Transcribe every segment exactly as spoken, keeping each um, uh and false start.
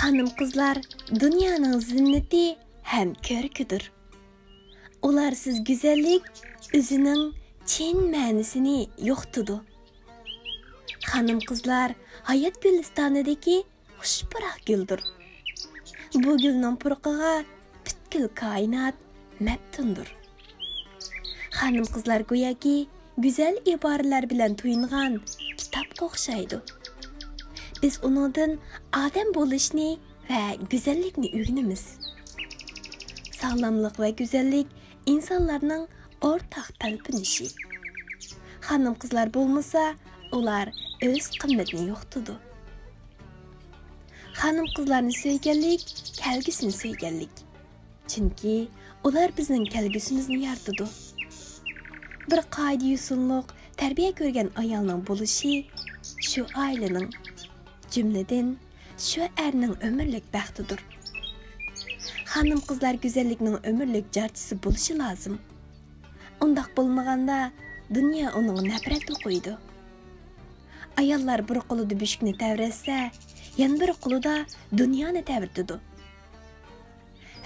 خانىم-قىزلار دۇنيانىڭ زىننىتى ھەم كۆركىدۇر. ئۇلارسىز گۈزەللىك ئۆزىنىڭ چىن مەنىسىنى يوقىتىدۇ. خانىم-قىزلار ھايات گۈلىستانىدىكى خۇش پۇراق گۈلدۇر. بۇ گۈلنىڭ پۇرىقىغا پۈتكۈل كائىنات مەپتۇندۇر. خانىم-قىزلار گوياكى گۈزەل ئىبارىلەر بىلەن تويۇنغان كىتابقا ئوخشايدۇ. بىز ئۇنىڭدىن ئادەم بولۇشنى ۋە گۈزەللىكنى ئۆگىنىمىز. ساغلاملىق ۋە گۈزەللىك ئىنسانلارنىڭ ئورتاق تەلپۈنۈشى. خانىم-قىزلار بولمىسا، ئۇلار ئۆز قىممىتىنى يوقىتىدۇ. خانىم-قىزلارنى سۆيگەنلىك، كەلگۈسىنى سۆيگەنلىك. چۈنكى ئۇلار بىزنىڭ كەلگۈسىمىزنى يارىتىدۇ. بىر قائىدە-يوسۇنلۇق، تەربىيە كۆرگەن ئايالنىڭ بولۇشى شۇ ئائىلىنىڭ، جۈملىدىن شۇ ئەرنىڭ ئۆمۈرلۈك بەختىدۇر. خانىم-قىزلار گۈزەللىكنىڭ ئۆمۈرلۈك جارچىسى بولۇشى لازىم. ئۇنداق بولمىغاندا، دۇنيا ئۇنىڭغا نەپرەت ئوقۇيدۇ. ئاياللار بىر قولىدا بۆشۈكنى تەۋرەتسە، يەنە بىر قولىدا دۇنيانى تەۋرىتىدۇ.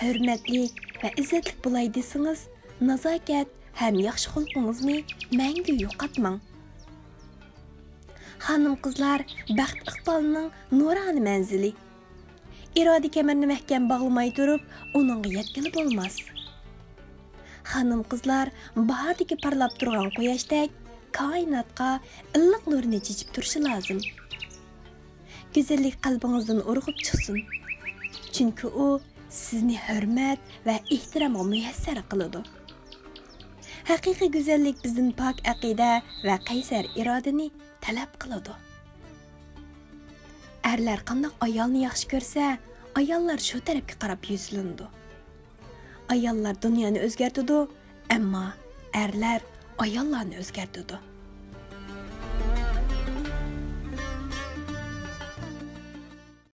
ھۆرمەتلىك ۋە ئىززەتلىك بولاي دېسىڭىز، نازاكەت ھەم ياخشى خۇلقىڭىزنى مەڭگۈ يوقاتماڭ. خانىم-قىزلار بەخت-ئىقبالنىڭ نۇرانە مەنزىلى. ئىرادە كەمىرىنى مەھكەم باغلىماي تۇرۇپ، ئۇنىڭغا يەتكىلى بولماس. خانىم-قىزلار باھاردىكى پارلاپ تۇرغان قۇياشتەك كائىناتقا ئىللىق نۇرىنى چېچىپ تۇرۇشى لازىم. گۈزەللىك قەلبىڭىزدىن ئۇرغۇپ چىقسۇن. چۈنكى ئۇ سىزنى ھۆرمەت ۋە ئېھتىرامغا مۇيەسسەر قىلىدۇ. ھەقىقىي گۈزەللىك بىزدىن پاك ئەقىدە ۋە قەيسەر ئىرادىنى تەلەپ قىلىدۇ. ئەرلەر قانداق ئايالنى ياخشى كۆرسە، ئاياللار شۇ تەرەپكە قاراپ يۈزلىنىدۇ. ئاياللار دۇنيانى ئۆزگەرتىدۇ، ئەمما ئەرلەر ئاياللارنى ئۆزگەرتىدۇ.